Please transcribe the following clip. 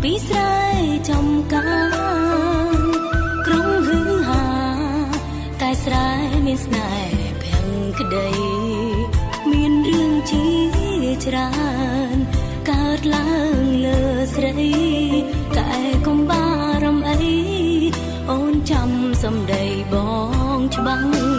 ពីស្រែចំការក្រុងហឺហាតែស្រែមានស្នេហ៍ភាំងក្តីមានរឿងជាច្រើនកើតឡើងលើស្រីតែកុំបារម្ភអីអូនចាំសំដីបងច្បាស់។